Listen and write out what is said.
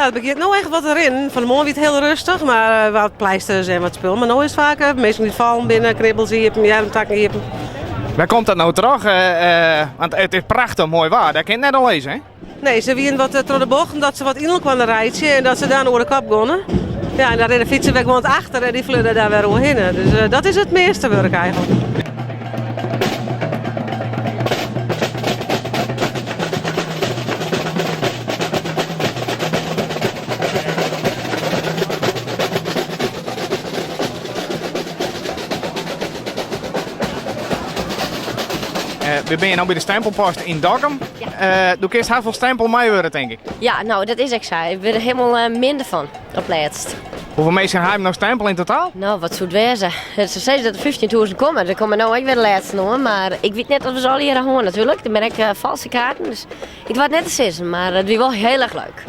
Nou, it begjint no echt wat te rinnen. Fan 'e moarn wie it hiel rêstich, mar eh, wat pleisters en wat spul. Mar no is it faak eh, minsken dy't fallen binne, knibbels iepen, earmtakken iepen. Wêr komt dat no troch? Eh, want it is prachtich moai waar, dêr kin it net oan lizze, hè? Nee, se wienen wat troch de bochten dat se wat yn elkoar reitsje en dat se dan oer de kop gongen. Ja, en dan rinne fytsen wer gewoan achter en dy fleane daar wer oerhinne. Dus dat is it measte wurk eigentlik. We binne no by de stempelpost yn Dokkum. Ja. Do kinst hast wol stempel mei wurde, tink ik. Ja, no, dat is ek sa. Ik wurd der hielendal minder fan op lêst. Hoefolle minsken ha no stempel yn totaal? No, wat soe it wêze? Se sizze dat der 15.000 komme. Der komme no ek wer de lêsten oan, mar ik wit net oft we se allegearre hân natuerlik. Der binne ek eh, falske kaarten, dus ik doar it net te sizzen, mar it wie wol hiel erch leuk.